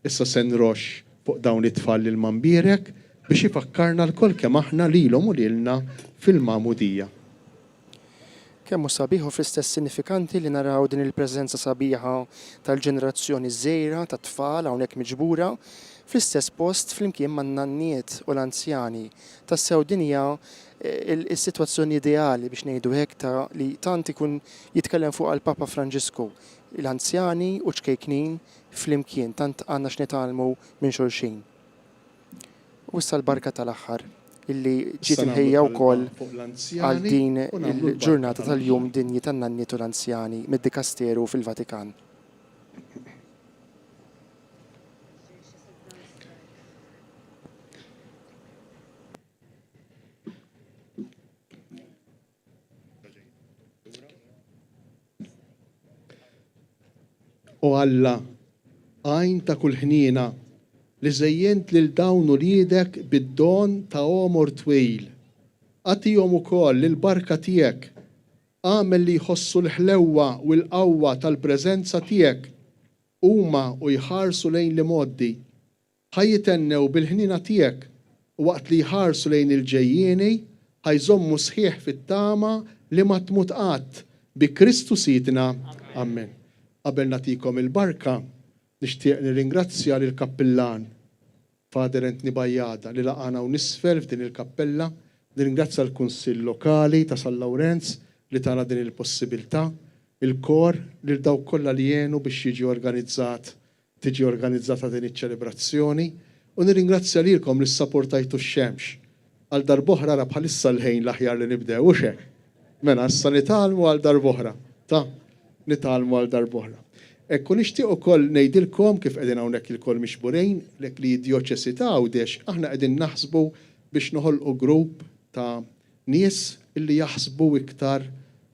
Issa se nroxx fuq dawn it-tfal l-ilma mbierek biex ifakkarna lkoll kemm aħna lilhom u lilna fil-magħmudija. Kemm hu sabiħ u fl-istess sinifikanti li naraw din il-preżenza sabiħa tal-ġenerazzjoni żgħira tat-tfal hawnhekk miġbura fl-istess post flimkien man-nanniet u l-anzjani. Tassew din hija s-sitwazzjoni ideali biex ngħidu hekk ta' li tant ikun jitkellem fuqha l-Papa Franġisku, l-anzjani u ċ-ċkejknin flimkien, tant għandna x'nitgħallmu minn xulxin. U issa l-barka tal-aħħar illi ġiet imħejja wkoll għal din il-ġurnata tal-Jum Dinji tan-Nanniet u l-Anzjani mid-Dikasteru fil-Vatikan. O Alla, għajn ta' kull ħniena, li żejjint lil dawn uliedek bid-don ta' għomor twil, agħtihom ukoll il-barka tiegħek, agħmel li jħossu l-ħlewwa u l-qawwa tal-preżenza tiegħek huma u jħarsu lejn l-imgħoddi. Ħa jithennew bil-ħniena tiegħek, u waqt li jħarsu lejn il-ġejjieni, ħa jżommu sħiħ fit-tama li ma tmut qatt, bi Kristu Sidna. Ammen. Qabel nagħtikom il-barka, nixtieq nirringrazzja lill-kappillan, Father Anthony Bajada, li laqagħna hawn isfel f'din il-kappella. Nirringrazzja l-Kunsill Lokali ta' San Lawrenz li tana din il-possibiltà, il-kor, lil dawk kollha li għenu biex jiġi organizzat tiġi organizzata din iċ-ċelebrazzjoni u nirringrazzja lilkom li ssaportajtu x-xemx. Għal darb'oħra ara bħalissa l-ħin l-aħjar li nibdew, hux hekk? Mela issa nitgħallmu għal darb'oħra, ta? Nitgħallmu għal darb'oħra. Hekk u nixtieq ukoll ngħidilkom kif qegħdin hawnhekk ilkoll mixburin, lek li d-Djoċesi ta' Għawdex aħna qegħdin naħsbu biex noħolqu grupp ta' nies illi jaħsbu iktar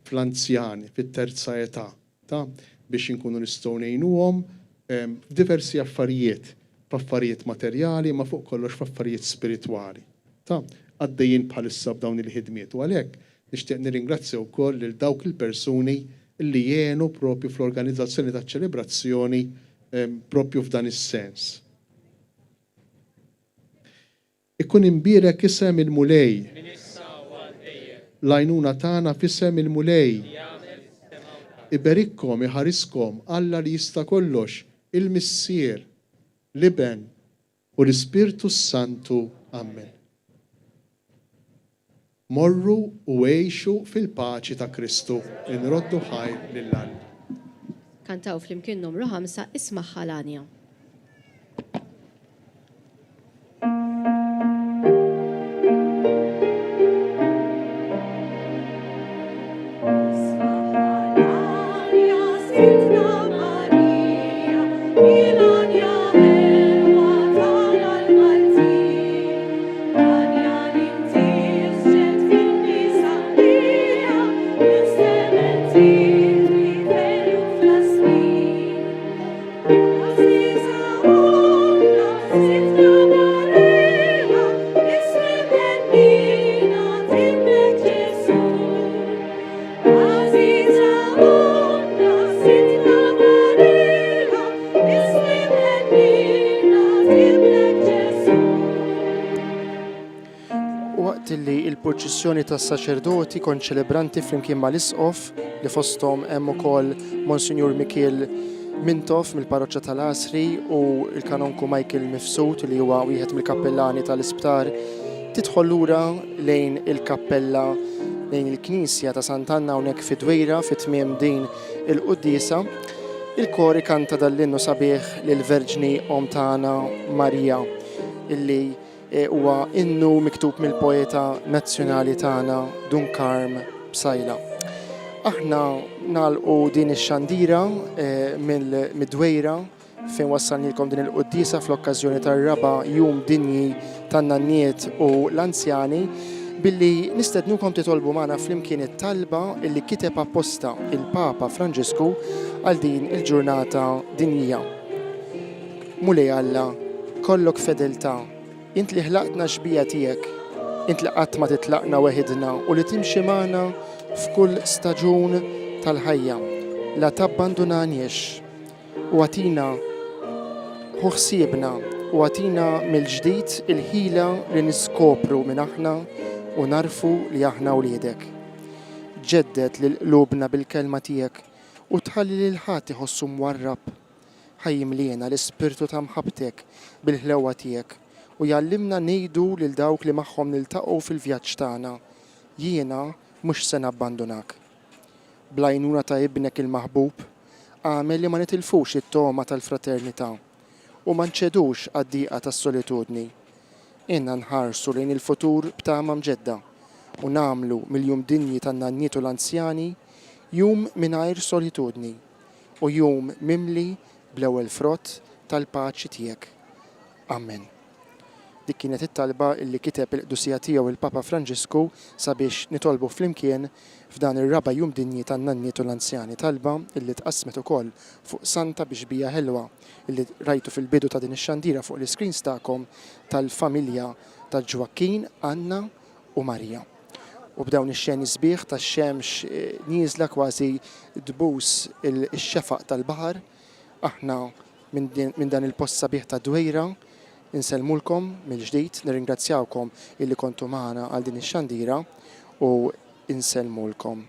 fl-anzjani, fit-terza età. ta' biex inkunu nistgħu ngħinuhom f'diversi affarijiet, f'affarijiet materjali imma fuq kollox f'affarijiet spiritwali. Ta' għaddejjin bħalissa b'dawn il-ħidmiet u għalhekk nixtieq nirringrazzja wkoll lil dawk il-persuni li għenu propju fl-organizzazzjoni taċ-ċelebrazzjoni propju f'dan is-sens. Ikun imbierek isem il-Mulej. Minn issa u għal dejjem. L-għajnuna tagħna f'isem il-Mulej. Li għamel is-sema u l-art. Iberikkom, iħariskom, Alla li jista' kollox, il-Missier, l-Iben, u l-Ispirtu s-Santu. Ammen. Morru u għixu fil-paċi ta' Kristu. Inroddu ħajr lil Alla. Kantaw flimkien numru ħamsa Ismagħha l-Għanja. Ismagħha l-għanja, Sidtna Marija, hi l-għanja ħelwa tagħna l-Maltin. L-għanja li ntisġet fin-nisa qija, instemgħet tidwi f'eluf ta' snin. Għażiża ommna, Sidtna Marija, isem ħennina tibnek Ġesù. Għażiża ommna, Sidtna Marija, isem ħennina tibnek Ġesù. Waqt li l-purċissjoni tas-saċerdoti konċelebranti flimkien mal-Isqof, li fosthom hemm ukoll Monsinjur Mikiel Mintoff mill-Parroċċa tal-Għasri u l-Kanonku Michael Mifsud li huwa wieħed mill-kappellani tal-isptar, tidħol lura lejn il-kappella lejn il-Knisja ta' Sant'Anna hawnhekk fi Dwejra fi tmiem din il-quddiesa. Il-kor ikanta dal-innu sabiħ lill-Verġni Omm tagħna Marija illi Huwa innu miktub mill-poeta nazzjonali tagħna Dun Karm Psaila. Aħna nagħlqu din ix-xandira mid-Dwejra fejn wassalnielkom din il-quddiesa fl-okkażjoni tar-raba' Jum Dinji tan-Nanniet u l-Anzjani billi nistednukom titolbu magħna flimkien it-talba li kiteb apposta il-Papa Franġisku għal din il-ġurnata dinjija. Mulej Alla, kollok fedeltà, int li ħlaqtna xbieha tiegħek, int li qatt ma titlaqna weħidna u li timxi magħna f'kull staġun tal-ħajja, la tabbandunaniex u agħtina ħu ħsiebna u agħtina mill-ġdid il-ħila li niskopru min aħna u nagħrfu li aħna wliedek. Ġedded lil qlubna bil-kelma tiegħek u tħalli lil ħadd iħossu mwarrab. Ħa jimliena l-ispirtu ta' mħabbtek bil-ħlewwa tiegħek u jgħallimna ngħidu lil dawk li magħhom niltaqgħu fil-vjaġġ tagħna, Jiena mhux se nabbandunak. Bl-għajnuna ta' Ibnek il-maħbub, agħmel li ma nitilfux it-togħma tal-fraternità u ma nċedux għad-diqa tas-solitudni. Għinna nħarsu lejn il-futur b'tama mġedda u nagħmlu mill-Jum Dinji tan-Nanniet u l-Anzjani jum mingħajr solitudni. u jum mimli bl-ewwel frott tal-paċi tiegħek. Ammen. Dik kienet it-talba li kiteb il-Qdusija Tiegħu il-Papa Franġisku sabiex nitolbu flimkien f'dan ir-raba' Jum Dinji tan-Nanniet u l-Anzjani, talba li tqassmet ukoll fuq santa bi xbieha ħelwa li rajtu fil-bidu ta' din ix-xandira fuq l-iscreens tagħkom tal-familja ta' Ġwakkin, Anna u Marija. U b'dawn ix-xeni sbieħ tax-xemx nieżla kważi tbus ix-xefaq tal-baħar, aħna minn dan il-post sabiħ tad-Dwejra insellmulkom mill-ġdid, nirringrazzjawkom illi kontu magħna għal din ix-xandira u insellmulkom.